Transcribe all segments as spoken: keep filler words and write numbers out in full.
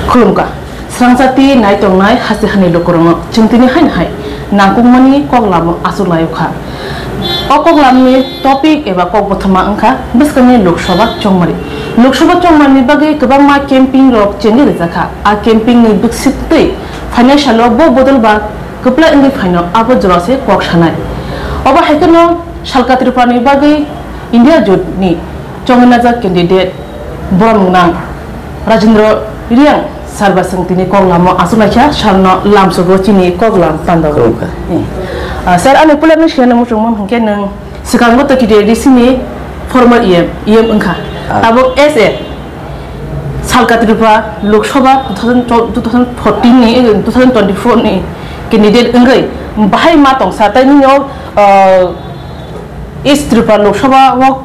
Khulumkha. Srangchati naitongnai hasti hani lukurokno chwng tini haino hai nangkukmani kok lamo achuk laio kha. O kok lamni topic eba kok bothoma wngkha bwskangni Lok Sabha chongmari. Lok Sabha chongmarini bagwi kwbangma camping rok chengwi rijak kha. A camping ni bwswk twi phainai salo bo bodol ba kwplai wngwi phaino abo jora se kok sanai. Obo hai kheno Salka Tripura ni bagwi India jot ni chongwi najak candidate borom nang Rajendra Reang sir ba chwng tini kok lamo achuk lai kha, sir no lamsogo chini kok lam tando. Khulumkha. Eh. Ah, sir, ani puila nung siya nung muchung mun hwnkhe nung swkango to T D A D C ni former E M, E M wngkha. Ah. Tabuk as a Salka Tripura Lok Sabha two thousand, two thousand fourteen ni, eh, two thousand twenty-four ni candidate wngwi bahai ma tongsa, tei nini o, ah, East Tripura Lok Sabha o,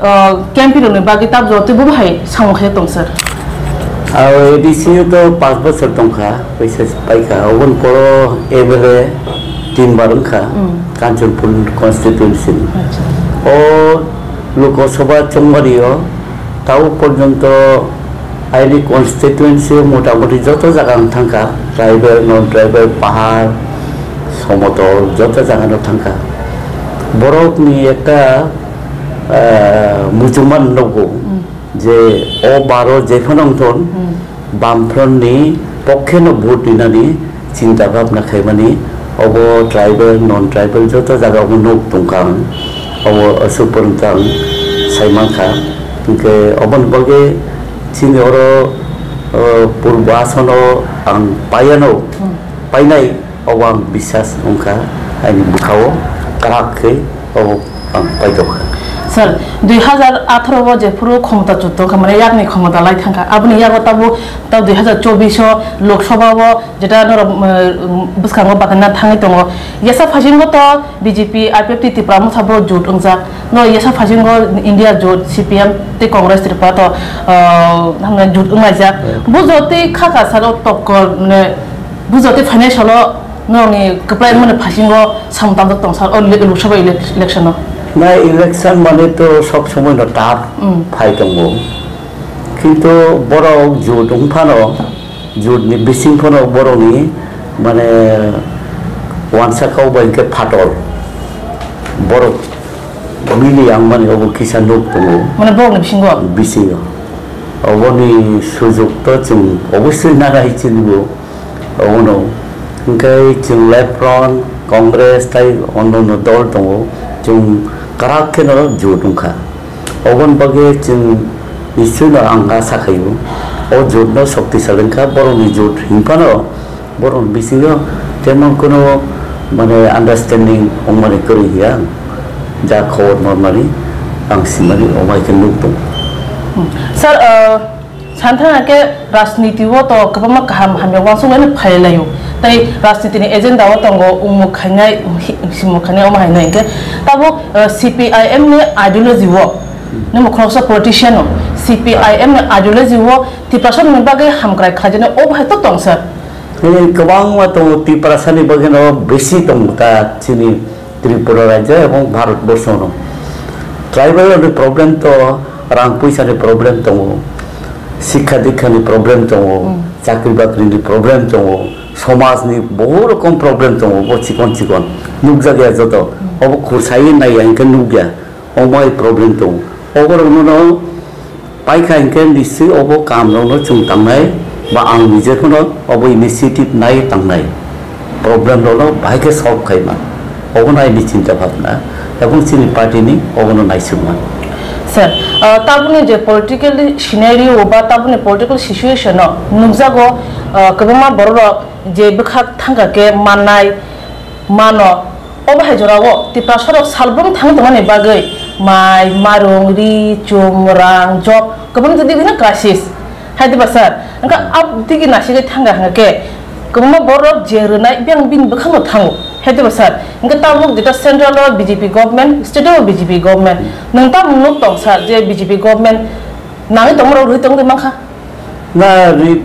ah, campaign rokni bagwi tabuk tei bo bahai samung khe tong sir. Aro A D C to panch bochor tongkha, paisa paikha, oboni poro M L A tinbar wngkha, Hmm. Kanchanpur constituency ni. Acha. O Lok Sabha chongmari o tao porjonto aini constituency o motamoti joto jaga ang thangkha, tribal, non tribal, pahar, somotol, joto jaga no thangkha. Borok ni ekta, ah, muchungma nugo Hmm. je o baro jephano wngthon, Hmm. Bamfront ni pokhe no vote rinani chinta bhabna khaimani, obo tribal, non tribal joto jaga o nuk tongkha ang, obo aswk porwnta ang saimankha, hinkhe oboni bagwi chini oro, o, purbo asono ang paiano, Hmm. painai. Obo ang bisas wngkha, aini bwkhao kwrak khe obo ang paidokha. Sir, dui hazar atharo o jephuru khomota chut tongkha, mane yakni khomota lai thangkha, aboni yago tabuk tab dui hazar chobbish o Lok Sabha o jeta norok, um, bwskango batanna thangwi tongo. Yasa phaisingo to B J P, I P F T, Tipra Motha bo jut wngjak. No yasa phaisingo India jut, C P M tei Congress Tripura to, uh, hamna jut wnglaijak. Hmm. Bujo tei khaka salo tokkor, mane, Bujo tei financial o norokni kwplai wngmani phasingo samung tamjak tong sir o le-, Lok Sabha elec-, election o. Na election mane to sob somoi no tough Mm. phai tongo. Kintu borok jut wng phano, jut ni bising phano borok ni mane wansa kau bai khe phatol. Borok mili yang mani obo kisa nuk tongo. Mane borok ni bisingo? Bisingo. Oboni sujok to chwng obosoi nanai chini bo. Obono. Hwnkhe chwng Left Front, Congress tei onno dol tongo. Chwng kwrak kheno jut wngkha. Oboni bagwi chwng nischoi no ang asa khaio. O jut no shoktisal wngkha, borokni jut hinphano borokni bisingo temon kuno mane understanding wngmani kwrwi hiya. Ja khobor manmani ang simani omo hai khe nuk tongo. Sir, uh, Santhana khe rajniti o to kwbangma kaham hamya uansuk laino phailaio. Tei rajniti ni agenda o tongo umuk khainai, hi-, simuk khainai omo hai hinai khe tabuk, uh, C P I M ni ideology o, nimo khoroksa politician o, C P I M ni ideology o Tiprasa ni bagwi hamkrai khlaijani obo hai to tong sir. Tei kwbangma tongo Tiprasa ni bagwi no besi tongo ta chini Tripura rajya ebong Bharat borso no. Tribal ni problem to, rang puisa ni problem tongo, sikha dikha ni problem tongo, Hmm. chakri bakri ni problem tongo, somaj ni bohut rokom problem tongo, bo chikon chikon nukjak ya joto. Hmm. Obo khursaui nai ya hingke nukya, omo hai problem tongo. Obo rok no Paikha hinkhe nischoi obo kaam rokno chwng tangnai, ba ang nije phano obo initiative nai tangnai, problem rokno bahai khe solve khaima, obono aini chinta bhabna, ebong chini party ni obono naisukma. Sir, uh, tabukni je political scenario ba tabukni political situation no nukjago, uh, kwbangma borok rok je bwkhak thangkha khe mannai, mano. Obo hai jorao Tiprasa rok salbrum thang tongmani bagwi mai, marung, ri, chum, rang, job kwbang jodi bini crisis. Hai diba sir? Hwnkhe Hmm. Ab digi nasigwi thangkha hwnkhe kwbangma borok je rwnai biyang bini bwkhango thango. Hai diba sir? Hwnkhe tabuk jeta central o B J P government, state o B J P government. Nwng tabuk nuk tong sir je B J P government nangwi tongmorok rwi tongwi mankha? Na ri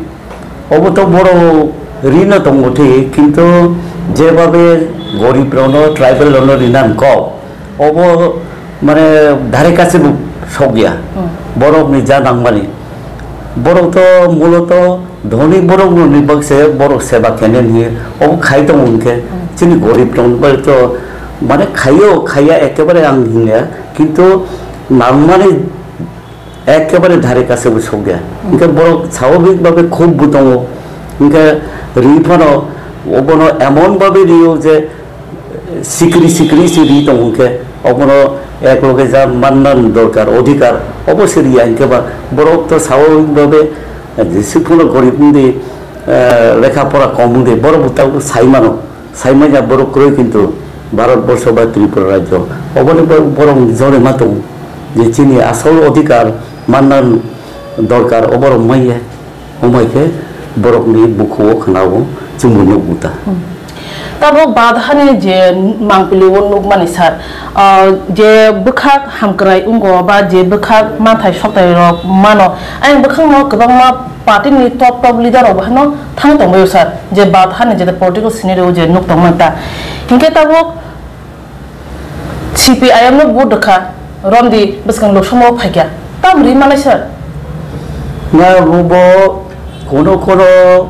Obo to borok rino tongo thik, kintu jebabe gorib rokno, tribal rokno rina kok, obo mane dhare kache bo sokya. Hmm. Borokni ja nangmani. Borok to muloto dhoni borok rokni baksa borok seba khainani hinwi obo khai tongo hwnkhe chini gorib rokni bagwi to mane khaio khaiya ekebare ang hinya kintu nangmani ekebare dhare kase bo sokya hwnkhe borok swabhabik bhabe khub bo tongo hwnkhe ri phano obono emon bhabe rio je sikri sikri se ri tongo hwnkhe obono ekloge ja manna dorkar odhikar obo se riya hwnkhe ba borok to swbhabik bhabe jese phano gorib wngdi lekha pora kom wngdi borok bo tabuk sai mano sai manya borok kwrwi kintu Bharat borsho ba Tripura rajyo oboni bo- borok jore ma tongo je chini asol odhikar manna dorkar oborok manya. Wngbai khe borokni bukhugo khwnao chwngbo nukgo ta. Tabuk Bharat hani je mangpili o nukmani sir, ah, je bwkhak hamkrai wngo ba je bwkhak manthai soktai rok mano, ayang bwkhakno kwbangma party ni top top leader rok bo hano thang tongbaio sir, je Bharat hani je political scenario je nuk tongmani ta. Hinkhe tabuk C P I M no vote rwkha, romdi bwskang lok somao phaikha. Tam ri manai sir? Na bo kono kono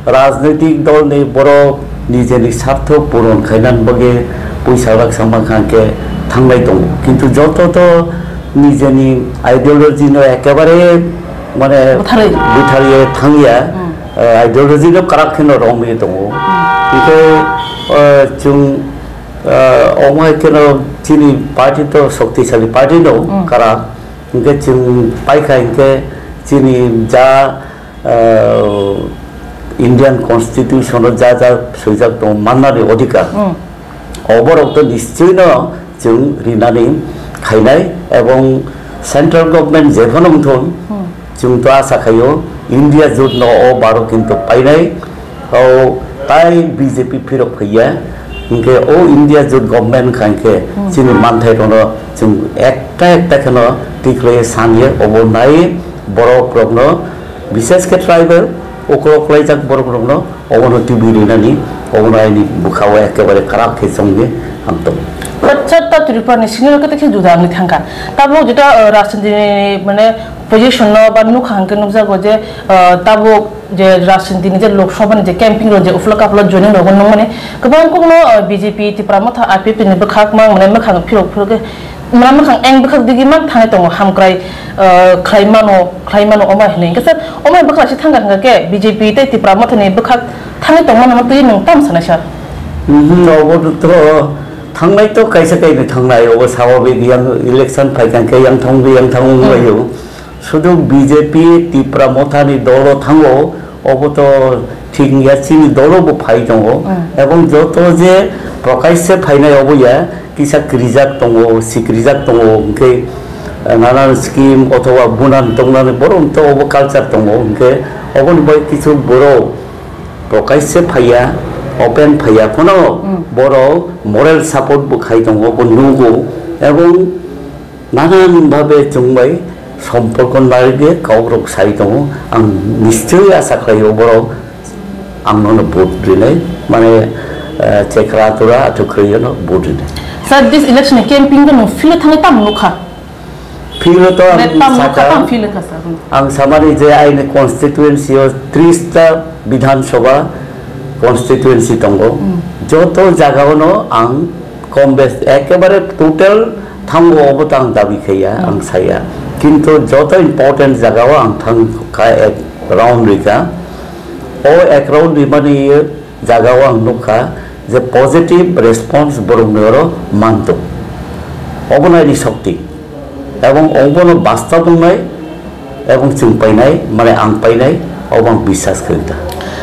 rajnitik dol ni borok nijeni sartho puron khainani bagwi puisa laksa mankha hwnkhe thanglai tongo. Kintu joto to nijeni ideology no ekebare mane bwtharwi. Bwtharwi thangya, Hmm. eh, ideology no kwrak kheno romwi tongo. Hmm. Hwnkhe, eh, chwng Ah, omo hai kheno chini party to shoktisali party no Mm. Kara. Hingke chwng paikha hingke chini ja, ah, Indian Constitution o ja ja swijak tongo mannani odhikar. Mm. Oborok to nischoi no chwng rinani khainai ebong central government jephano wngthung, Mm. Chwng to asa khaio India jot no o baro kintu painai. O tai B J P phirok phaiya. Hinkhe o India jot government khai khe Hmm. chini manthai rokno chwng ekta ekta kheno tikhlai sanye obo nai borok rokno bishesh khe tribal okro khlaijak borok rokno obono tubui rinani, obono aini bwkhao ekebare kwrak khe chongdi hamtong. Acha, ta Tripura ni senior kete khe juda wngwi thangkha. Tabuk jeta, uh, rajniti ni mane position no ba nukha hwnkhe nukjago je, uh, tabuk je rajniti ni je Lok Sabha ni je camping rok je uphla kaphla joining rok nukmani kwbang kokno, uh, B J P, Tipra Motha, I P F T ni bwkhak mang mane mwkhang phirok phirok khe Mwnam mwkhang eng bwkhak digi man thangwi tongo, hamkrai, ah, khlai mano, khlai mano, omo hinwi. Hwnkhe sir, omo bwkhak se thangkha hwnkha khe B J P tei Tipra Mothani bwkhak thangwi tongmano twi nwng tamo sanai sir? Mhm, obo to thangnai to kaisa kainwi thangnai, obo sao bini yang election phaikha khe yang thangwi yang thangwi Hmm. wnglaio. Sudu B J P Tipra Mothani dolo thango, obo to thik wngya, chini dolo bo phai tongo. Mm. Ebong joto je prokash se phainai obo ya, kisa kirijak tongo, sikrijak tongo, hwnkhe, eh, nanan scheme othoba bunan tongnani borok to obo culture tongo, hwnkhe oboni bai kichu borok prokash se phaiya, open phaiya, phano Mm. borok moral support bo khai tongo, bo nugo, ebong Nanan bhabe chwng bai somporko narwkhe kok rok sai tongo. Ang nischoi asa khlaio borok ang nono vote rinai, mane, eh, chekra tura athuk khwlaiyo no vote rinai. Sir, this election campaign no field thangwi tam nukha? Field to ang Mane tam nukha, sakha, tam field wngkha sir? Ang samani je aini constituency o tris ta Bidhan Sabha constituency tongo. Hmm. Joto jagao no ang kom bes ekebare total thango obo to ang dabi khaiya, Hmm. ang saya. Kintu joto important jagao ang thangkha ek round rikha. O ek round rimani jagao ang nukha je positive response borokni oro manto. Obo naini shokti. Ebong obono basta tongnai, ebong chwng painai, mane ang painai, obo ang biswas khaikha.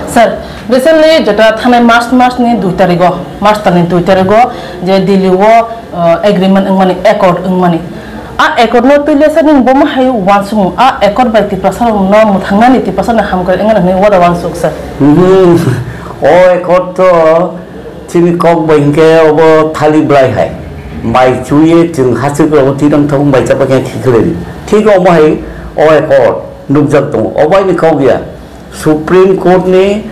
Sir, recently jeta thanai March, March ni dui tarigo, March talni dui tarigo je Delhi o, uh, agreement wngmani, accord wngmani. A accord no twile sir nini bomo hai uansukmung, a accord bai Tiprasa rokno mwthangnani, Tiprasa no hamkrai wngmani hinwi wada uansuk sir? Mhm. O accord to Chini kok bai hinkhe obo thali bwlai hai. Mai chuye chwng hachwk rogo twi rang thok bai chapa khe khikleni. Thik omo hai o accord nukjak tongo. Obo aini kok ya. Supreme Court ni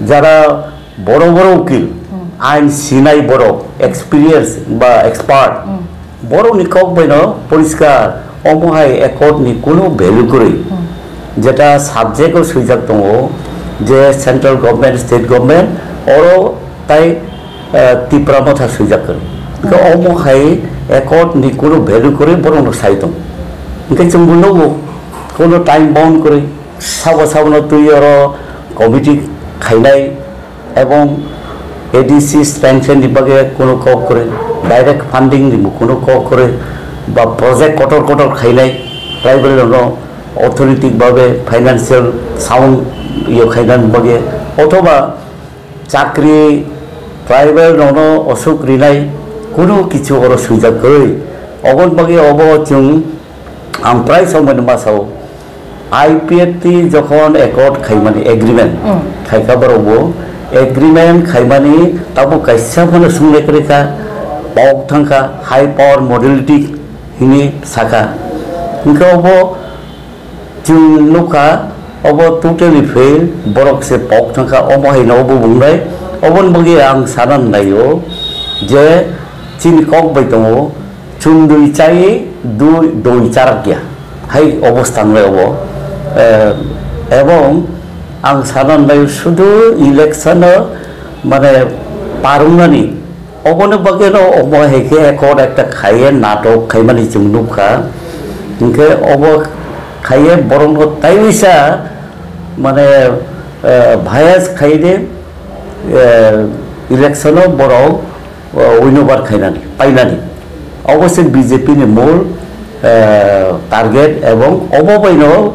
jara boro boro ukil, Hmm. ain sinai borok, experience ba expert, Hmm. Borokni kok baino poriskar, omo hai accord ni kunu value kwrwi. Hmm. Jeta subject o swijak tongo, je central government, state government, oro tai, eh, Tipra Motha swijak kwrwi. Hwnkhe omo hai accord ni kunu value kwrwi borokno sai tong. Hwnkhe chwngbo nugo, kunu time bound kwrwi, sabo sabono twi oro committee khainai, ebong A D C sanction ni bagwi kunu kok kwrwi, direct funding ni kunu kok kwrwi, ba project kotor kotor khainai, tribal rokno orthonetic babe financial sound yo khainani bagwi, othoba chakri tribal rokno osuk rinai kunu kichu oro swijak kwrwi, oboni bagwi obo chwng Ang prai saumani ma sao, I P F T jokhon accord khaimani agreement Mm. khaikha borokbo, agreement khaimani tabuk kaisa phano swngnai kwrwi kha, pok thangkha high power modality hwnwi sakha. Hwnkhe obo chwng nukha, obo totally fail, borok se pok thangkha, omo haino obo bungnai. Oboni bagwi ang sana naio je chini kok bai tongo, Chumdui chai dui doi charak ya. Hai obostha nai obo. Eh, ebong ang sana nai sudu election o mane parung nani. Obo no bagwi no omo hai khe accord ekta khaiye natok khaimani chwng nukha. Hinkhe obo khaiye borok no taiwisa mane, eh, bias khaide, eh, election o borok o, win over khainani, painani. Obo se B J P ni mol, eh, target ebong obo baino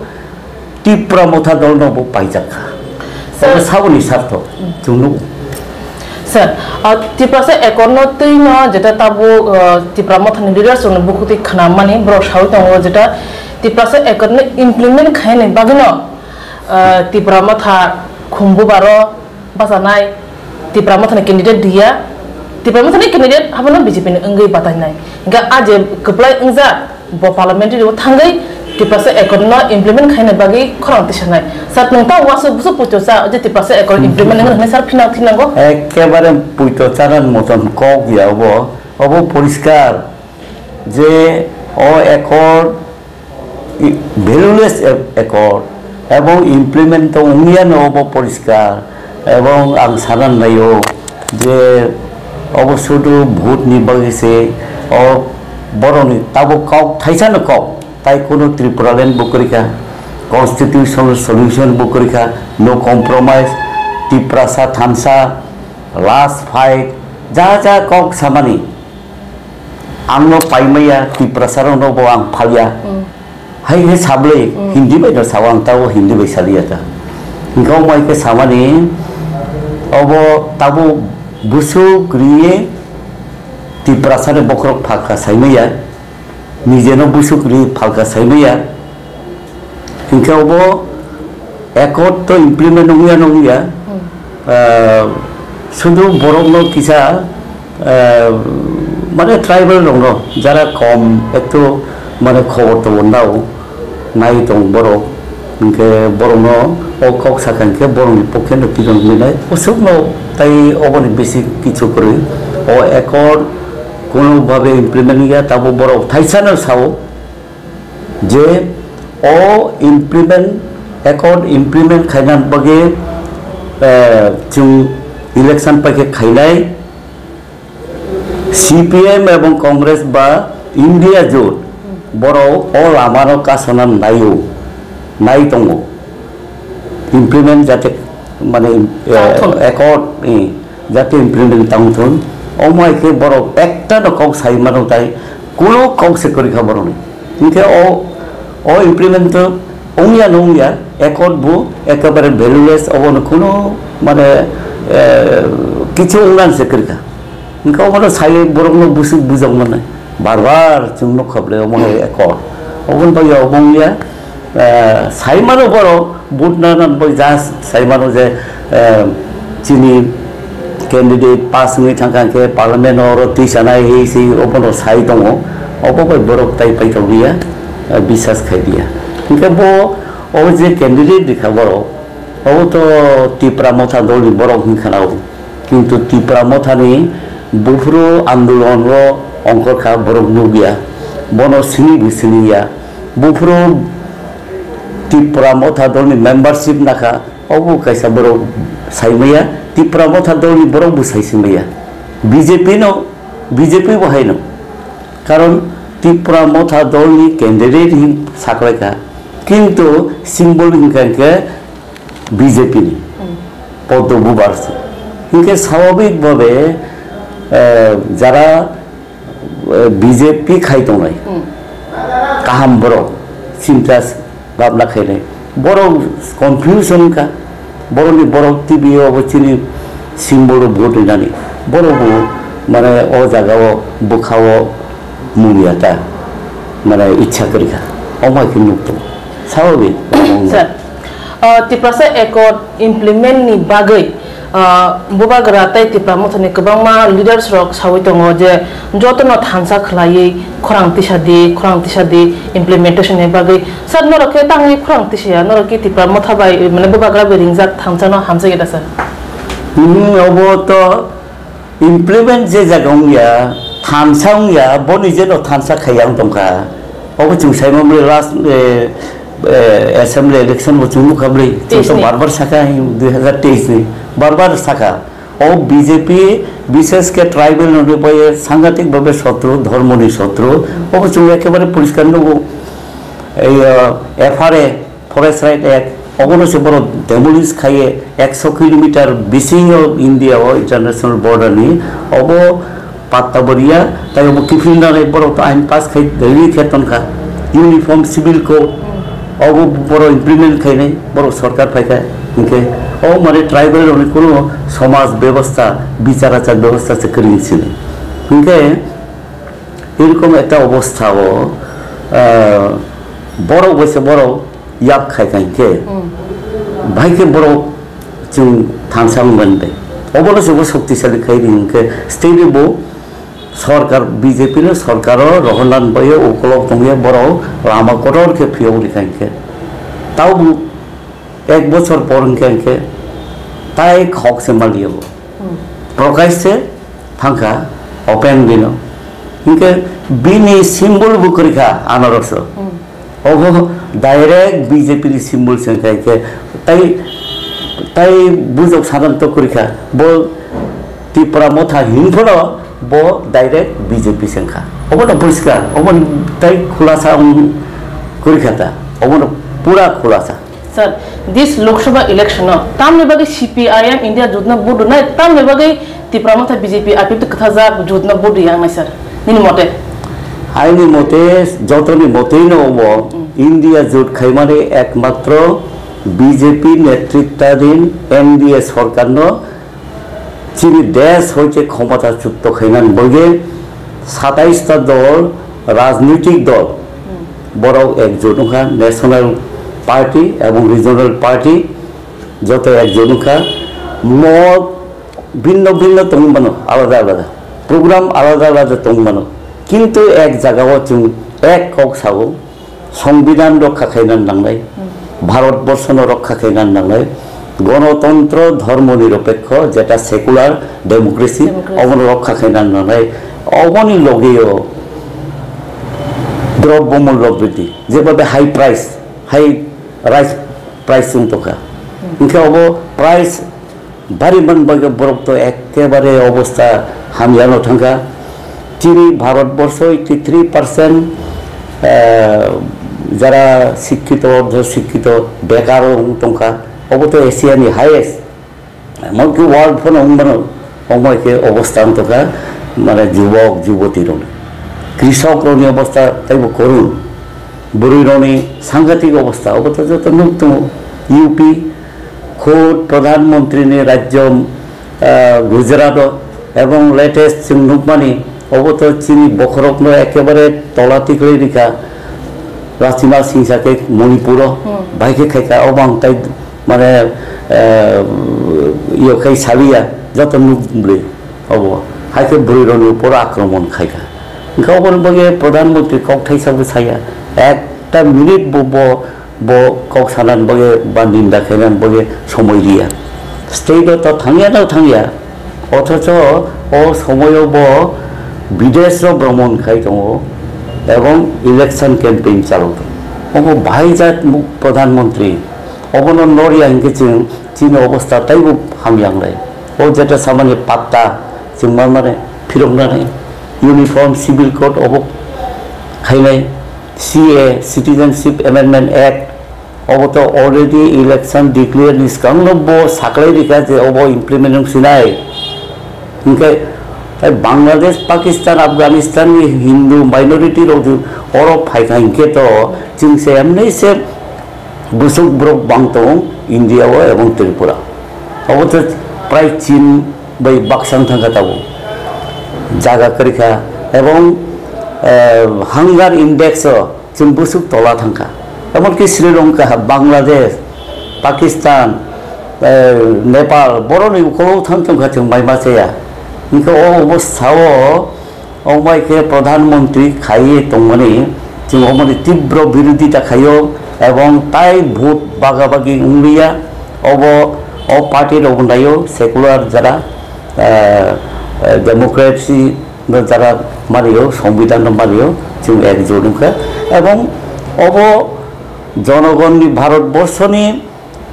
Tipra Motha dol no bo paijak kha. Sir. Obo saboni sartho, chwng nugo. Sir, ah, Tiprasa accord no twi no jeta tabuk, ah, Tipra Motha ni leaders rok ni bukhuk twi khna mani borok sawi tongo jeta Tiprasa accord no implement khainani bagwi no, ah, Tipra Motha khumbu baro bachanai, Tipra Mothani candidate diya, Tipra Mothani candidate habono B J P ni wngwi batainai. Hingkhe a je kwplai wngjak, bo parliamentary o thangwi Tiprasa accord no implement khaina bagwi khorang tisanai. Sir, nwng ta uasu busu puito cha je Tiprasa accord implement wngna hwnwi sir phina thinango? Ekebare puito chana moton kok ya obo, obo poriskar je o accord i-, valueless ac-, accord, ebong implement to wngya no obo poriskar, ebong ang sana naio je obo sudu vote ni bagwi se o boroni tabuk kok thaisa no kok, tai kunu Tripuraland bo kwrwi kha, constitutional solution bo kwrwi kha, no compromise, Tiprasa thansa, last fight, ja ja kok samani. Ang no paimaya, Tiprasa rok no bo ang phalya. Mm. Hai he sablai, Mm. Hindi bai no sao, ang tabo Hindi bai saliya ta. Hingkhe o mai khe samani, obo tabo busuk riye Tiprasa ni bokhorok phalka saimaya, nije no busuk ri phalka saimaya. Hinkhe obo accord to implement wngya no wngya. Hmm. Ah, sudu borok no kisa, ah, mane tribal rok no jara kom ektu mane khobor tobo nao nai tong borok. Hinkhe borok no o kok sakha hinkhe borok ni pokhe no twilang nai. Usuk no tai obo ni bisi kichu kwrwi. O accord kono babe implement wngya tabo borok thaisa no sao. Je o implement, accord implement khaina bagwi, eh, chwng election paikhe khainai C P M ebong Congress ba India jot borok o lama no kasana naio, nai tongo. Implement jate mane, eh, Tangthun. Accord, eh, jate implement tangthun. Omo hai khe borok ekta no kok sai mano tai kuno kok se kwrwi kha borok ni. Hinkhe o, o implement to wngya no wngya, accord bo ekebare valueless, obo no kuno mane, eh, kichu wngna se kwrwi kha. Hinkhe obo no sai borok no busu bujak mano. Bar bar chwng nukha bwle omo hai accord. Obo no bagwi obo wngya. Eh, sai mano borok, vote na na bai ja sai mano je, eh, chini candidate pass wngwi thangkha khe parliament o oro twi sanai hi si obono sai tongo, obo bai borok tai paithok liya, eh, bisas khai liya. Hinkhe bo o je candidate rikha borok, obo to Tipra Motha dol ni borok hinkha na o. Kintu Tipra Mothani buphuru andolon ro ongkhor kha borok nukya. Bono sini bo sini ya. Buphuru Tipra Motha Dolni membership nakha, obo kaisa borok saimaya, Tipra Motha Dolni borok bo saisimaya. B J P no, B J P bo haino. Karon Tipra Motha Dolni candidate hin saklaikha. Kintu symbol hinkha hinkhe B J P ni. Poddo Bubar se. Hinkhe swabhabik bhabe, eh, jara, eh, B J P khai tongnai. Kaham borok, chinta bhabna khainai. Borok confusion kha. Borokni borok T V o bo chini symbol o vote rinani. Borok bo mane o jaga o bwkha o mungya ta mane ichha kwrwi kha. Omo hai khe nuk tongo. Swabhabik. Sir, uh, Tiprasa Accord implement ni bagwi, uh, Bubagra tei Tipra Mothani kwbangma leaders rok sawi tongo je jotono thansa khwlaiwi khorang tisa di, khorang tisa di implementation ni bagwi. Sir, norok khe tangwi khorang tisa ya, norok khe Tipra Motha bai, mane Bubagra bai ringjak thansa no hamjak ya da, sir? Hmm, obo to implement je jaga wngya, thansa wngya, boni je no thansa khaiya wng tongkha. Obo chwng saimamli last, eh, eh, assembly election bo chwng nukha bwlwi. Chwng to teis ni. Bar bar sakha, dui hazar teis ni. Bar bar sakha. O B J P, bishesh khe tribal rokni bai sangatik bhabe sotru, dhormoni sotru. Obo chwng ekebare poriskar nugo. Ei, eh, F R A, Forest Right Act, obono se borok demolish khaiye ekso kilometer bisingo India o international border ni obo patta boriya, tai obo kiphilna nai borok to ain pass khai daily khe tonkha, uniform civil code, obo borok implement khainai, borok sorkar phaikha, hinkhe o mane tribal rokni kuno somaj bebosta, bichar achar bebosta se kwrwi sini. Hinkhe, Erokom ekta obostha o, ah, borok bai se borok yak khai khai khe, hmm, bai khe borok chwng thansa wng mani bai. Obono se bo shoktisali khai ri hwn khe, state bo sorkar, B J P no sorkar o rohorna bai o ukolok tong ye borok lama kotor khe phiyok ri khai khe. Tabo ek bochor por hwn khe, hwn khe tai khok se mal ya bo. Hmm. Prakash se thangkha open bino. Hinkhe bini symbol bo kwrwikha anaroso. Hmm. Obo direct B J P ni symbol se wngkha, hinkhe tai, tai bujok sanam to kwrwikha. Bo Tipra Motha hinphano bo direct B J P se wngkha. Obo no poriskar, obo tai khulasa wng kwrwikha ta. Obo no pura khulasa. Sir, this Lok Sabha election o tamni bagwi C P I M India jotna vote rwnai, tamni bagwi Tipra Motha B J P apil kwthajak jotna vote rwya wngnai, sir? Nini mote? Aini mote, jotoni motei no omo, hmm, India jot khaimani ekmatro B J P netritadhin N D A sorkar no chini desh hoite khomota chupto khainani bagwi satais ta dol, rajnitik dol, hmm, borok ekjot wngkha, National Party ebong Regional Party joto ekjot wngkha. Mot bhinno bhinno tongwi mano, alada alada program alada alada tongwi mano, kintu ek jagao chwng ek kok sao, Songbidan rokha khaina nangnai, hmm, Bharat Borshono rokha khaina nangnai, Gonotontro dhormo nirapekho, jeta secular democracy, democracy, obono rokha khaina nangnai, oboni logeo drobbo mullo bridhi, jeba be high price, high rice price wng tongkha. Hmm. Hinkhe obo price bari man bagwi borok to ekkebare obostha hamyano thangkha. Chini Bharat borsho eighty three percent, eh, jara sikkito, ordho sikkito, bekar wng tongkha. Obo to Asia ni highest. Emonki world phano wng mano, wng bai khe obostha wng tongkha, mane jubok, juboti rok. Krisok rokni obostha taibo korun. Bwrwi rokni sangatik obostha, obo to joto nuk tongo. U P, khud Pradhan Mantri ni rajyo, ah, Gujarat o, ebong latest chwng nukmani, obo to chini bokhorokno ekebare tola tiklai rikha, Rachima Singsa khe Manipur o, hmm, bai khe khaikha, obo ang tai mane, eh, iyo khai saliya, joto nuk bwrwi obo, hai khe bwrwi rokni upor akromon khaikha. Hinkhe oboni bagwi Pradhan Mantri kok thaisa bo saya, ekta minute bo, bo Bo kok sanani bagwi ba ninda khainani bagwi somoi riya. State o to thangya no thangya. Othocho o somoio bo bidesh o bromon khai tongo ebong election campaign chalo tongo. Obo bahai jat mu-, Pradhan Mantri. Obono norya hinkhe chwng chini obostha taibo hamya wngnai. O jeta samani patta chwng ma mane phiroknani uniform civil code obo khainai C A, Citizenship Amendment Act, obo to already election declare ni swkangno bo saklai rikha je obo implement wng sinai. Hinkhe, eh, Bangladesh, Pakistan, Afghanistan ni Hindu minority rok di oro phaikha hinkhe to chwng se emni se busuk borok bang tongo India o ebong Tripura. Obo to prai Chin bai baksa wng thangkha tabuk. Jaga kwrwikha ebong, eh, hunger index o chwng busuk tola thangkha. Emonki Sri Lanka, Bangladesh, Pakistan, eh, Nepal, boroni ukolo thang tongkha chwng mai ma chaya. Hinkhe o obostha o, o bai khe Pradhan Mantri khaiwi tongmani, chwng omoni tibro birodita khaio, ebong tai vote baga bagi wngliya, obo o party rok naio, secular jara, eh, eh, democracy, no jara manio, Songbidan no manio, chwng ekjot wngkha. Ebong obo jonogonni, Bharat borshoni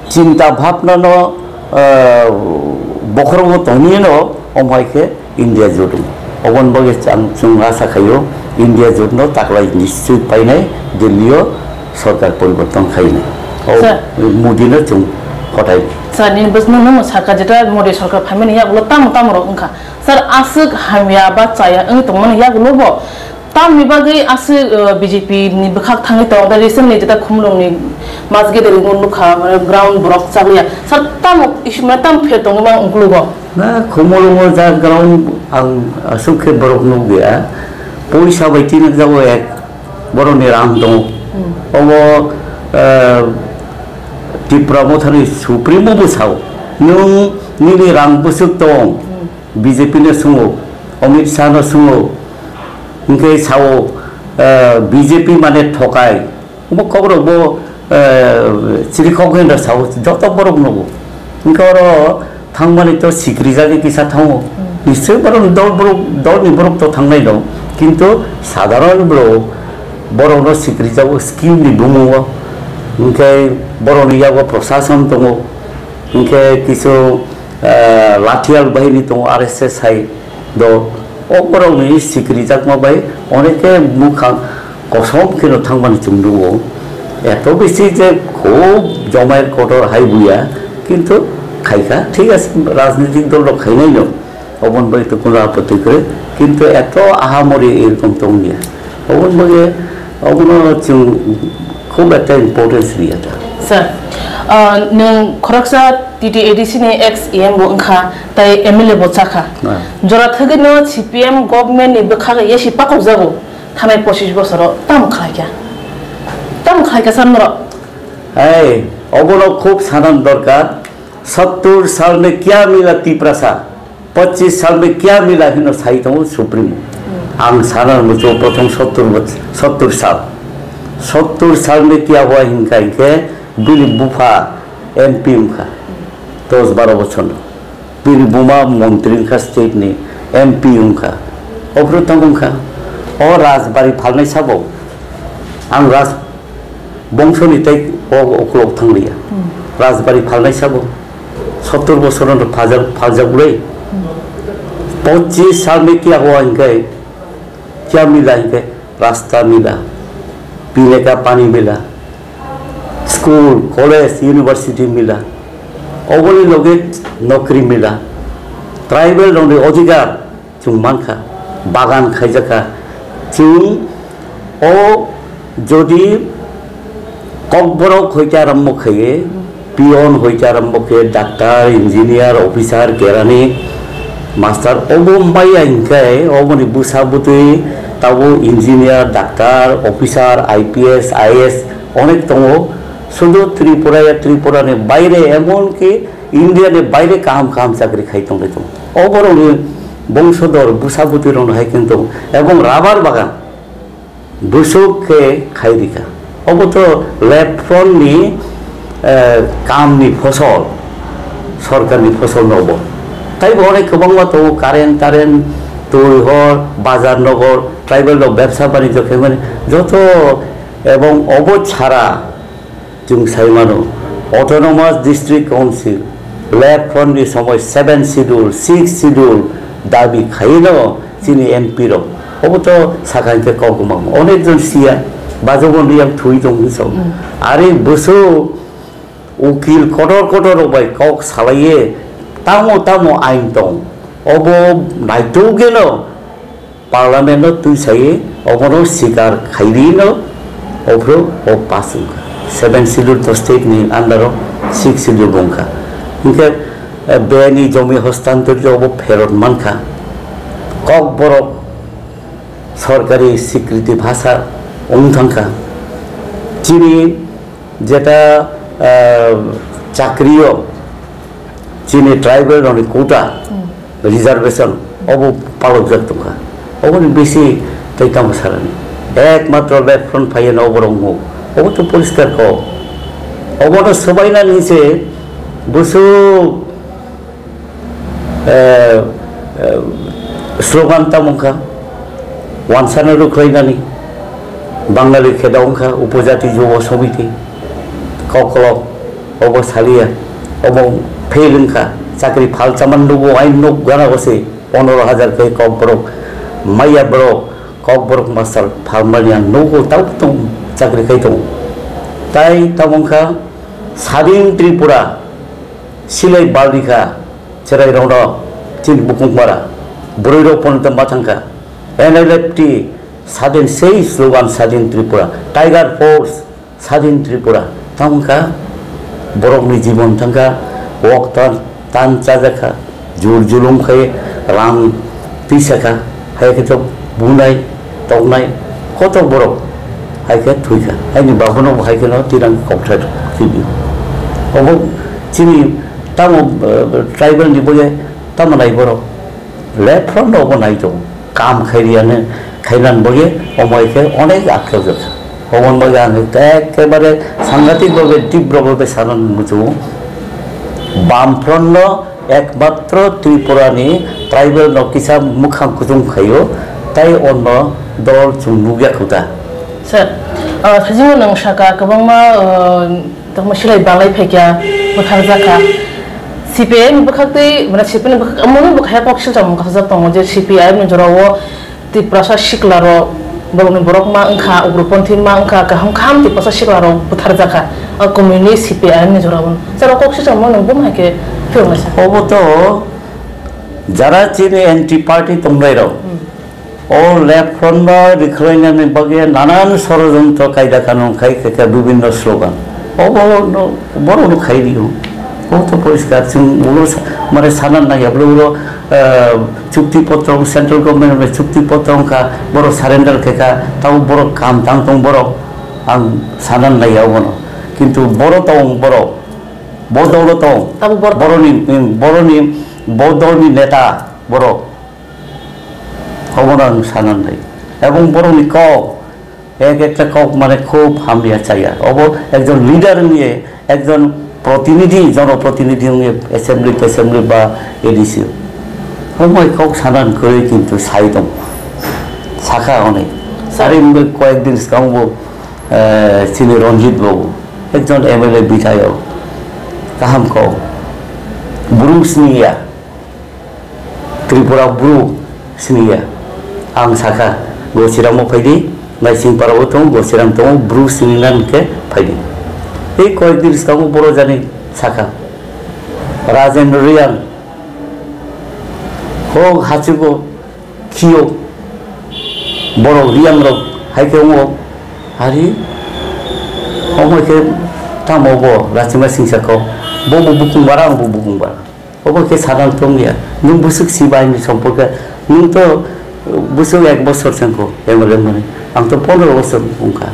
chinta bhabna no, ah, bokhorogo tongwi no, omo hai khe India jot wng. Oboni bagwi ang chwng asa khaio, India jot no taklai nischoi painai, Delhi o sorkar poriborton khainai. O Sir. Modi no chwng khotai. Sir, nini bwswk nung nung sakha jeta Modi sorkar phaimani yagulo tamo tamo rok wngkha. Sir, aswk hamya ba chaya wngwi tongmani yagulo bo tamni bagwi aswk, uh, B J P ni bwkhak thangwi tong, da recently jeta Khumulwng ni Masgede ringo nukha, mane ground borok chaliya. Sir, tamo issue mane tamo pher tongwi mang ungkulugo? Na, Khumulwngo ja ground ang aswk khe borok nukya. Poisa bai tinwk jago ek borokni rang tongo. Hmm. Obo, uh, Tipra Mothani Supremo bo sao. Nwng nini rang bwswk tong? Hmm. B J P no swngo, Amit Shah no swngo, hinkhe sao, eh, B J P mane thokai. Omo kokrok bo, eh, chirikhok hwnwi sao, joto borok nugo. Hinkhe oro thangmani to sikrijagwi kisa thango. Nischoi borok dol borok, dolni borok to thangnai no. Kintu sadharon borok, borokno sikrijago scheme ni bumungo. Hinkhe borokni yago prosason tongo. Hinkhe kisu, eh, Lathiyal bahini tongo, R S S hai do. O borokni sikrijakma bai oneke mukhang kosom kheno thangmani chwng nukgo. Eto bisi je khub jomair kotor hai buya, kintu khaikha, thik ase, rajnitik dol rok khainai no. Oboni bai to kono apoti kwrwi, kintu eto ahamori erokom tongya. Oboni bagwi obono chwng khub ekta importance riya ta. Sir, ah, nwng khoroksa T T A D C ni ex E M bo wngkha, tai M L A bo chakha. Ah. Jora thwgwi no C P M government ni bwkhak yasi pakok jago, thanai pochish bosoro tamo khlaikha? Tamo khlaikha sir norok? Hai, obono khub sanan dorkar. Sottor sal mein kya mila Tiprasa? Pachis sal mein kya mila hino sai tongo Supremo. Ang sana mucho prothom sottor boch-, sottor sal. Sottor sal mein kya hua hinka hinke bini bupha M P wngkha. Dos baro bochor no. Bini buma montri wngkha state ni M P wngkha. Obro tamo wngkha. O rajbari phalnai sabo. Ang raj Bongsoni tei o ukulok thangliya. Hmm. Rajbari phalnai sabo. Sottor bosor no phajak, phaljak ulai. Hmm. Pochis sal mein kya hua hinkai, kya mila hinkai, rasta mila, pine ka pani mila, school, college, university mila, oboni loge nokri mila, tribal rokni odhikar, Chwng mankha, bagan khaijakha. Chwng o jodi kokborok hoite arombo khaiye, peon hoite arombo khe, doctor, engineer, officer, kerani, master, obo maya hinkhe oboni bwsa bwtwi tabuk engineer, doctor, officer, I P S, I A S onek tongo. Sudu Tripura ya Tripura ni baire, emon ki India ni baire kaham kaham chakri khai tongwi tongo. O borokni bongso dor bwsa bwtwi rokno hai khe tongo. Ebong rabar bagan bwswk khe khai rikha. Obo to left front ni, eh, kam ni phosol, sorkar ni phosol no obo. Tai bo onek kwbangma tongo, current tarent, twi hor, bazar nogor, tribal rok bebsa banijyo khe mani joto Ebong obo chara chwng sai mano, Autonomous District Council, Left Front ni somoi seven Schedule, six Schedule dabi khaino chini M P rok. Obo to sakha hinkhe kok gwmang. Onek jon siya, bajogo ni yang thui tong hinwi sao. Are bwswk ukil kotor kotor rok bai kok salaiye, tamo tamo ain tong. Obo naituk geno Parliament no twi sai obono sikar khairino ophro o pass wngkha. Seven Schedule to state ni under o six Schedule wngkha. Hinkhe, eh, beni jomi hostantor obo pherot mankha. Kokborok sorkari sikriti bhasha wng thangkha. Chini jeta, eh, chakrio chini tribal rokni quota, reservation, obo palokjak tongkha. Oboni bisi tei tamo salani. Ekmatro Left Front phaiyano oborok nuk. Obo to poriskar kok. Obono swbainani se bwswk, eh, eh, slogan tamo wngkha, wansano rwkhlainani, Bangali kheda wngkha, Upojati Jubo Samiti, Kokolok, obo saliya, obo fail wngkha, chakri phal chaman nugo, ain nuk gana gose, pondro hajar khe Kokborok, maya borok, Kokborok master phalmani ang nugo, tau tong chakri khai tongo. Tai tamo wngkha, Sadin Tripura, silai balrikha, cherai rokno chini bukung mara, bwrwi rok pono tongma thangkha, N L F T, Sadin sei slogan Sadin Tripura, Tiger Force, Sadin Tripura, tamo wngkha borokni jibon thangkha, wok tan, tan chajakha, jur julum khai rang twisakha, hai khe to bunai, toknai, kotok borok hai khe thwikha, haini babono bo hai kheno twirang kokthai twibi. Obo chini tamo, eh, tribal ni boya tamo nai borok. Left front no obo nai tongo. Kam khairiyane, khainan bagwi omo hai khe onek akhel jokha. Oboni bagwi ang ekebare sangatik bhabe, tibro bhabe sanani muchungo. Bam front no ekmatro Tripura ni tribal no kisa mwkhang kuchung khaio, tai onno dol chwng nukya khuta. Sir, ah, sajingo nwng saka kwbangma, ah, Tamo silai balai phaikya, bwtharjakha. C P I M ni bwkhaktwi, mane C P I M ni bwkhak, omono bwkhaya kok silchar mung kasajak tongo je C P I M ni jorao Tiprasa siklarok, borokni borok ma wngkha, ugroponthi ma wngkha, kaham kaham Tiprasa siklarok bwtharjakha. O communist C P I M ni jorao. Sir, o kok silcharmo nwng bumhai khe phiyoknai sir? Obo to jara chini anti party tongnairok. Hmm. O left front no rikhlainani bagwi nanan sorojontro kaida kanun khai khe khe bibinno slogan. Obo no, borok no khai rio. Bo to poriskar chwng ulo sa-, mane sana naiya bwle ulo, eh, chukti potro, central government ni chukti potro wngkha, borok surrender khe kha, tabo borok kam tang tong borok, ang sana naiya obono. Kintu borok tong borok, bo dolo tong, tabo borok boroni, boroni, bo dolni neta borok. Obono ang sananai. Ebong borokni kok, ek ekta kok mane khub hamya chaya. Obo ekjon leader wngye, ekjon protinidhi, jonoprotinidhi wngye assembly, assembly ba A D C. Omo kok sanan kwrwi kintu sai tong. Sakha hwnwi. Sa- Ari mbe koyek din swkang bo, eh, chini Ranjit babu, ekjon M L A bidhayok. Kaham kok. Brum siniya. Tripura bru siniya. Ang sakha, Gosiram o phaidi, Naisingpara o tongo, Gosiram tongo, bru sininan khe phaidi. Tei koyek din swkango boro jani sakha, Rajendra Reang, ho hachugo khio, borok Reang rok hai khe wngo, hari omo khe tamo bo Rachima Singsa kok, bo bo bukung bara, ang bo bukung bara. Obo khe sadan tongya. Nwng bwswk si bai ni somporke, nwng to, uh, bwswk ek bosor se wngkho M L A mani. Ang to pondro bosor wngkha.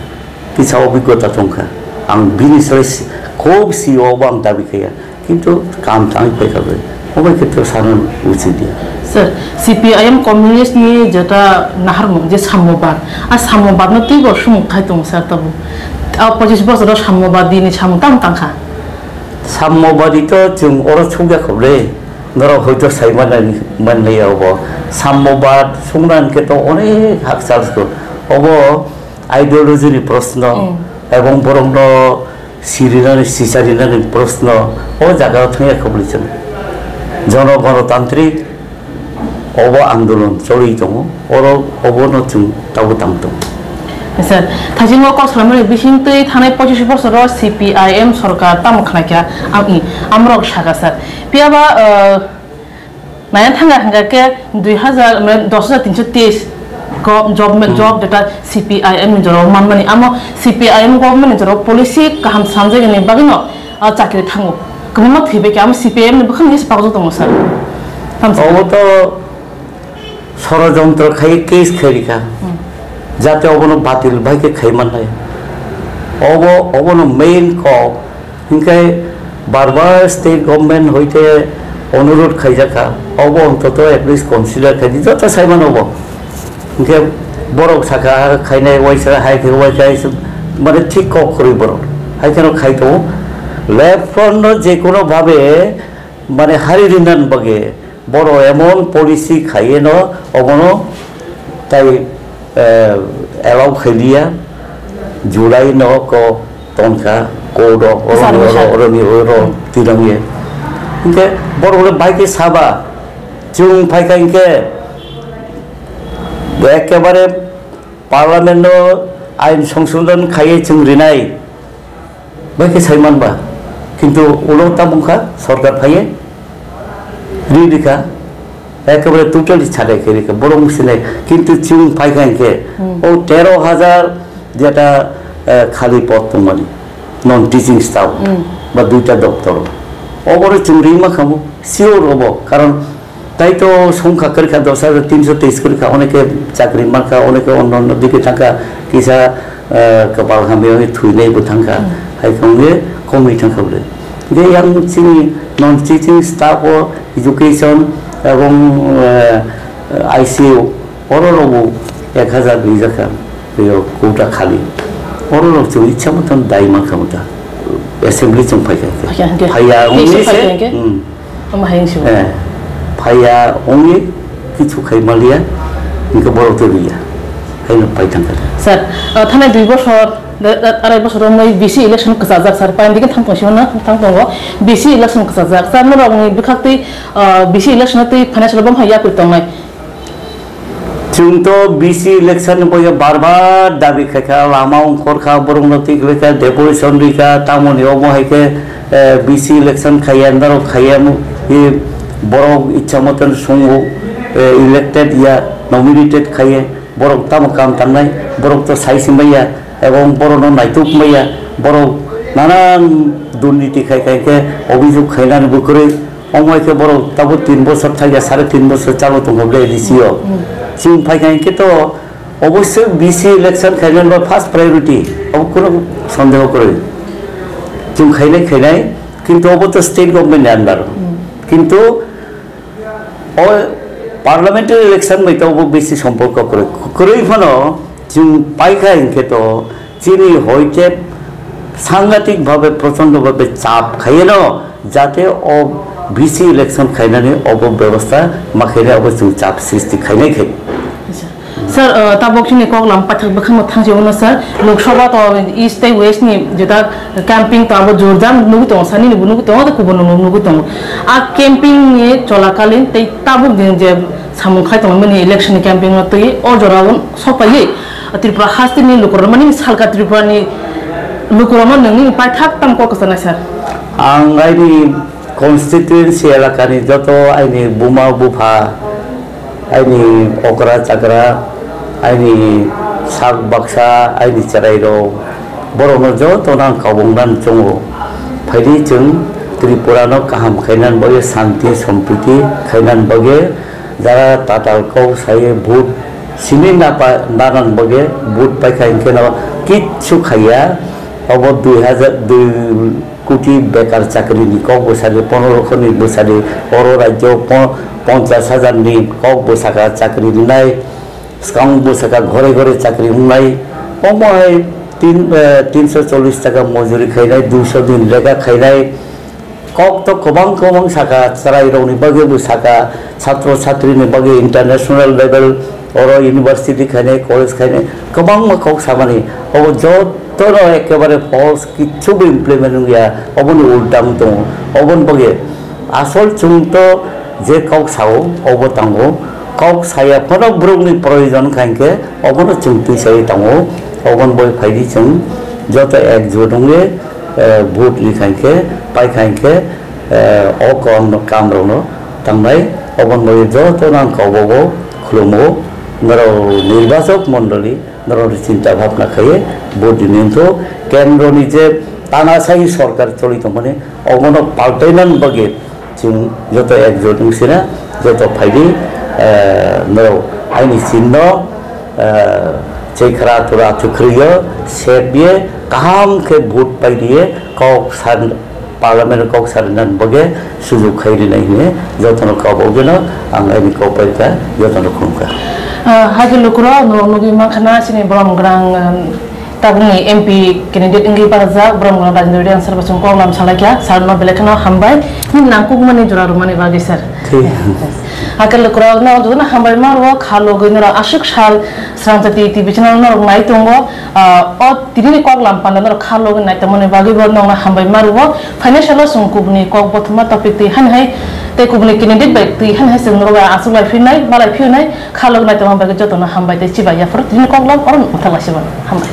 Kisa obigota tongkha. Ang bini sore si-, khub si obo ang dabi khaya. Kintu kam tang pai kha bai. Obo khe to sadan uchi dia. Sir, C P I M communist ni jeta naharmung je Sammobad. A Sammobad no twibo sumung khai tongo sir tabo. A pochis bosor o Sammobad ni samung tamo tangkha. Sammobadi to chwng oro sukya khobri, norok hoito sai manai, manliya obo. Sammobad sungna hinkhe to onek hakchal se. Obo ideology ni proshno, hmm, ebong borokno sirinani, sicharinani proshno o jaga o thangya kha bwlwi chwng. Jono Ganatantrik obo andolon choli tongo, oro obono chwng tabuk tang tongo. Sir, thaisingo kok salamani bising twi thanai pochish bosoro C P I M sorkar tamo khnaikha, am-, amrok saka sir. Phiya ba, uh, Naya thangkha hwnkha khe dui hazar, mane, dos hazar tinso teis go-, job, hmm, job jeta C P I M ni jorao manmani. Amo C P I M government ni jorao policy kaham swnamjaknani bagwino, ah, chakri thango. Kwbangma thwibai khe amo C P I M ni bwkhakni se pakjak tongo sir. Tamo sir. Obo to sorojontro khai case khai rikha. Hmm. Jate obono batil bai khe khai mannai. Obo, obono main kok. Hinkhe barbar state government hoite onurodh khaijakha, obo ontoto at least consider khaidi, joto saimano obo. Hinkhe borok sakha khainai, waisa hai khe waisa hai se, mane thik kok khorwi borok. Hai kheno khai tongo. Left front no jekono bhabe mane hari rinani bagwi Borok emon policy khaiye no obono tai, eh, allow khailiya, July no ko tonkha court o, Sir, oroni oro, sir. Oroni oro tirangye. Hinkhe borok le bai khe saba, chwng phaikha hinkhe ekebare parliament no ain songsodon khaiye chwng rinai. Bai khe sai manba, kintu ulo tamo wngkha, sorkar phaiye ri rikha, ekebare totally chadai khe rikha, borok wng sinai, kintu chwng phaikha hinkhe, hmm, o tero hajar jeta, eh, khali pod tongmani, non teaching staff, hmm, ba duita doptor, obore chwng ri mankha mo, sure obo, karon Tai to songkha kwrwikha dos hajar tinso teis kwrwikha, oneke chakri mankha, oneke onno onno dike thangkha, kisa, eh, kwpal hamya wngwi thwinai bo thangkha, hmm, hai khe wngwi komwi thangkha bwle. Hingke yang chini non teaching staff o education ebong, eh, I C U oro rogo ek hajar rijak kha. Tei o kota khali. Oro rok chwng icha moton dai mankha mota. Assembly chwng phaikha khe. Phaikha hwnkhe. Phaiya Tei wngwi se se, phaikha hwnkhe? Hmm. Omo hai wngsi bo. Eh, phaiya wngwi kichu khai maliya. Hwnkhe borok tei riya. Haino pai thangkha. Sir, uh, thanai dui bosor, da-, da-, arai bosor wngwi B C election kwchajak sir. Paindiki thang tong sio na, thang tongo. B C election kwchajak. Sir, norokni bwkhaktwi, uh, B C election twi financial bom hai yakwi tongnai. Chwng to B C election ni bagwi bar bar dabi khaikha, lama ongkhorkha, borokno twi kwlaikha, deposition rikha, tamoni omo hai khe, eh, B C election khaiya, norok khaiya, mo-, e, borok ichha moten sungo, eh, elected ya, nominated khaiye, borok tamo kam tangnai, borok to sai se maya, ebong borokno naituk maya, borok nanan durniti khai khai khe obhijog khainani bo kwrwi. Omo hai khe borok tabuk tin bosor thangya, sare tin bosor chalo tongkha ble A D C o. Hmm. Chwng phaikha hinkhe to obossoi B C election khainani bo first priority, obo kunu sondeho kwrwi. Chwng khainai khainai, kintu obo to state government ni under. Hmm. Kintu o parliamentary election bai to obo bisi somporko kwrwi. Kwrwi phano chwng paikha hinkhe to chini hoite sangatik bhabe, prochondo bhabe chap khaiye no, jate o B C election khainani obo bebostha ma khainai, obo chwng chap sristi khainai khai. Sir, uh, tabok chini koklam paithak bwkhakno thangsi uno sir, Lok Sabha to East tei West ni jeta camping to abo jorjak nugwi tongo, sani ni bo nugwi tongo, tei kubun ni bo nugwi tongo. A camping ni cholakalin tei tabuk din je samung khai tongmani election ni camping no twi o jora o sok paiwi Tripura haste ni lukurok mani salka Tripura ni lukurok no nungni paithak tamo kok kwchana sir. Ang aini constituency elakani joto aini buma bupha, aini okra chakra, aini sak baksa, aini chwrairok, borokno jotono ang kabung dan chwngo. Phaidi chwng Tripura no kaham khainani bagwi, shanti sompriti khainani bagwi, jara tatal kok sai vote simi napa nanan bagwi vote paikha hinkhe no kichu khaiya. Obo dui hajar dui koti bekar chakri ni kok bwsadi, pondro khorni bwsadi, oro rajyo po-, ponchas hajar ni kok bwsaka chakri rinai, swkang bwsaka ghore ghore chakri wngnai, omo hai tin, eh, tinso chollis taka mojuri khainai, duiso din rega khainai, kok to kwbang kwbang saka, chwrai rokni bagwi bo saka, chatro chatri ni bagwi international level Oro university khainai, college khainai, kwbangma kok samani, obo jotono ekebare false, kichubo implement wngya, oboni ulta wng tongo. Oboni bagwi asol chwngto je kok sao, obo tango. Kok saya phano borokni proyojon khankhe, obono chwng twi sai tango. Oboni bagwi phaidi chwng joto ekjut wngwi, eh, vote li khankhe, pai khankhe, eh, o kom-, kamrokno tangnai. Oboni bagwi jotono ang kobogo khulumo, norok nirbachok mondoli, norok chinta bhabna khaiwi vote rini wngkho. Kendroni je tanasai sorkar choli tongmani, obono paltainani bagwi chwng joto ekjot wngsina, joto phaidi, eh, norok aini chinno, eh, chekra tura chukhriyo, sepye, kaham khe vote paidiye, kok san, Parliament kok sarinani bagwi sujuk khai rinai hwnwi jotono kok bagwino ang aini kok paikha, jotono khulumkha. Ah, hakhe lukurok no nugwi mankha na chini borom gwnang, um, tabukni M P candidate wngwi barajak borom gwnang Rajendra Reang sir bo chwng kok lam salaikha, sir no belai kheno hambai. Nini nangkukmani jora rwmani bagwi sir. Thik. Hakhe lukurok no jotono hambai ma rwo, kha logwi norok aswk sal Srangchati T V channel norok nai tongo. Ah, o tinini kok lam panda norok kha logwi nai tongmani bagwi bo nokno hambai ma rwo. Phainai salo chwng kubuni kok bothoma topic twi hani hai tei kubuni candidate bai twi hani hai chwng norok bai aswk lai phinai, malai phinai kha logwi nai tongmani bagwi jotono hambai tei chibai yaphuru tinini kok lam oro mwthak lai se mano. Hambai.